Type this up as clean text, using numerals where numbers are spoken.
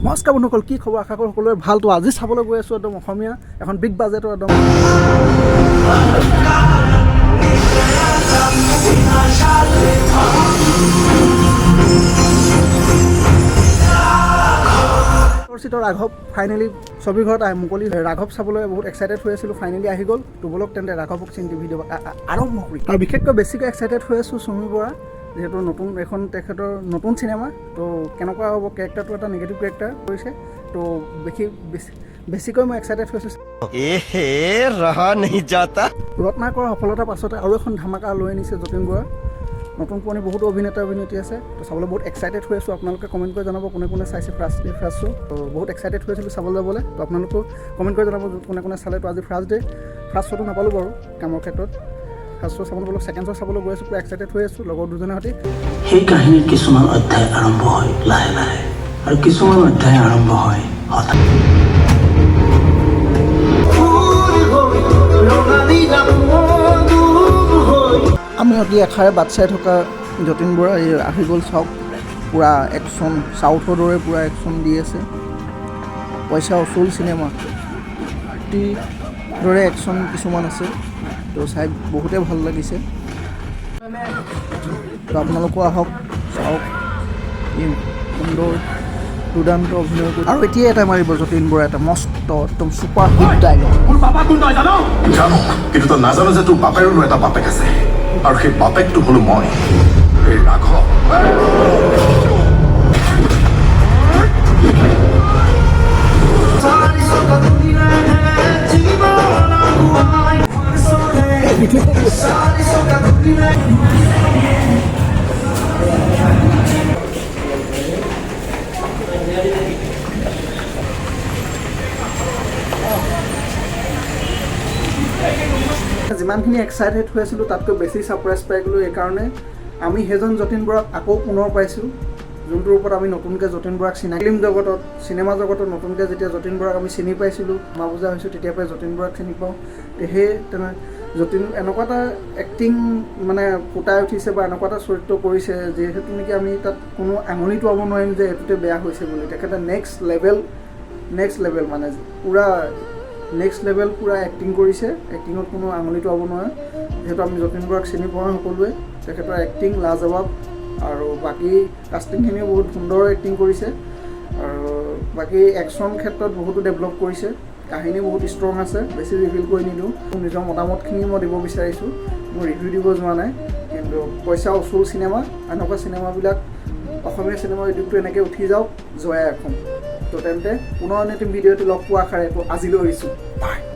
নমস্কাৰ বন্ধুসকল, কি খবৰ? আশা কৰোঁ সকলোৰে ভাল। তো আজি চাবলৈ গৈ আছোঁ একদম অসমীয়া এখন বিগ বাজেটৰ একদম চৰ্চিত ৰাঘৱ। ফাইনেলি ছবিঘৰত আহি মুকলি। ৰাঘৱ চাবলৈ বহুত এক্সাইটেড হৈ আছিলোঁ, ফাইনেলি আহি গ'ল। তো ব'লক তেন্তে, ৰাঘৱক চিন্তি ভিডিঅ' আৰম্ভ কৰি। আৰু বিশেষকৈ বেছিকৈ এক্সাইটেড হৈ আছোঁ চুমী বৰা, যিহেতু নতুন এখন তেখেতৰ নতুন চিনেমা। তো কেনেকুৱা হ'ব কেৰেক্টাৰটো, এটা নিগেটিভ কেৰেক্টাৰ কৰিছে। তো বেছি বেছি বেছিকৈ মই এক্সাইটেড হৈ আছোঁ। एहे, रहा नहीं जाता। ৰত্নাকৰৰ সফলতাৰ পাছতে আৰু এখন ধামাকা লৈ আনিছে যতীন বৰা। নতুন পুৰণি বহুতো অভিনেতা অভিনেত্ৰী আছে। তো চাবলৈ বহুত এক্সাইটেড হৈ আছোঁ। আপোনালোকে কমেণ্ট কৰি জনাব কোনে কোনে চাইছে ফাৰ্ষ্ট ডে ফাৰ্ষ্ট শ্ব'। তো বহুত এক্সাইটেড হৈ আছিলোঁ চাবলৈ যাবলৈ। তো আপোনালোকেও কমেণ্ট কৰি জনাব কোনে কোনে চালে। তো আজি ফাৰ্ষ্ট ডে ফাৰ্ষ্ট শ্ব'টো নাপালোঁ বাৰু কামৰ ক্ষেত্ৰত, ফাৰ্ষ্ট শ্ব' চাব নাপালোঁ। ছেকেণ্ড শ্ব' চাবলৈ গৈ আছোঁ, পূৰা এক্সাইটেড হৈ আছোঁ লগৰ দুজনৰ সৈতে। সেই কাহিনীৰ কিছুমান অধ্যায় আৰম্ভ হয় লাহে লাহে আৰু কিছুমান অধ্যায় আৰম্ভ হয় হঠাৎ। আমি অতি আশাৰে বাট চাই থকা যতীন বৰা এই আহি গ'ল। চাওক, পূৰা একশ্যন, চাউথৰ দৰে পূৰা একশ্যন দি আছে। পইচা অচুল চিনেমা দৰে একশ্যন কিছুমান আছে। তো চাই বহুতে ভাল লাগিছে। তো আপোনালোকো আহক, চাওক। কি সুন্দৰ দুৰ্দান্ত অভিনয় কৰি। আৰু এতিয়া এটা মাৰিব যতীন বৰা, এটা মস্ত একদম ছুপাৰ হিট ডাইলগ। মোৰ বাবা কোন তই জানো? জানো, কিন্তু তই নাজানো যে তোৰ বাপেৰনো এটা বাপেক আছে আৰু সেই বাপেকটো হলো মই, এই ৰাঘৱ। যিমানখিনি এক্সাইটেড হৈ আছিলোঁ, তাতকৈ বেছি ছাৰপ্ৰাইজ পাই গ'লোঁ। এইকাৰণে আমি সেইজন যতীন বৰাক আকৌ পুনৰ পাইছোঁ, যোনটোৰ ৰূপত আমি নতুনকৈ যতীন বৰাক চিনাকি। ফিল্ম জগতত, চিনেমা জগতত নতুনকৈ যেতিয়া যতীন বৰাক আমি চিনি পাইছিলোঁ, মা বুজা হৈছোঁ, তেতিয়াৰ পৰাই যতীন বৰাক চিনি পাওঁ। তে সেই তেনে যতীন এনেকুৱা এটা এক্টিং মানে ফুটাই উঠিছে বা এনেকুৱা এটা চৰিত্ৰ কৰিছে, যিহেতু নেকি আমি তাত কোনো আঙুলি টোৱাব নোৱাৰিম যে এইটোতে বেয়া হৈছে বুলি। তেখেতে নেক্সট লেভেল, নেক্সট লেভেল, মানে পূৰা নেক্সট লেভেল পূৰা এক্টিং কৰিছে। এক্টিঙত কোনো আঙুলি টোৱাব নোৱাৰে, যিহেতু আমি যতীন বৰাক চিনি পাওঁ সকলোৱে। তেখেতৰ এক্টিং লাজবাব আৰু বাকী কাষ্টিংখিনিও বহুত সুন্দৰ এক্টিং কৰিছে আৰু বাকী একশ্যন ক্ষেত্ৰত বহুতো ডেভেলপ কৰিছে। কাহিনী বহুত ষ্ট্ৰং আছে। বেছি ৰিভিল কৰি নিদিওঁ, মোৰ নিজৰ মতামতখিনি মই দিব বিচাৰিছোঁ, মই ৰিভিউ দিব যোৱা নাই। কিন্তু পইচা অচুল চিনেমা। এনেকুৱা চিনেমাবিলাক, অসমীয়া চিনেমা উদ্যোগটো এনেকৈ উঠি যাওক। জয় অসম। তো তেন্তে পুনৰ নতুন ভিডিঅ'টো লগ পোৱা আশাৰে তো আজিলৈ এৰিছোঁ। বাই।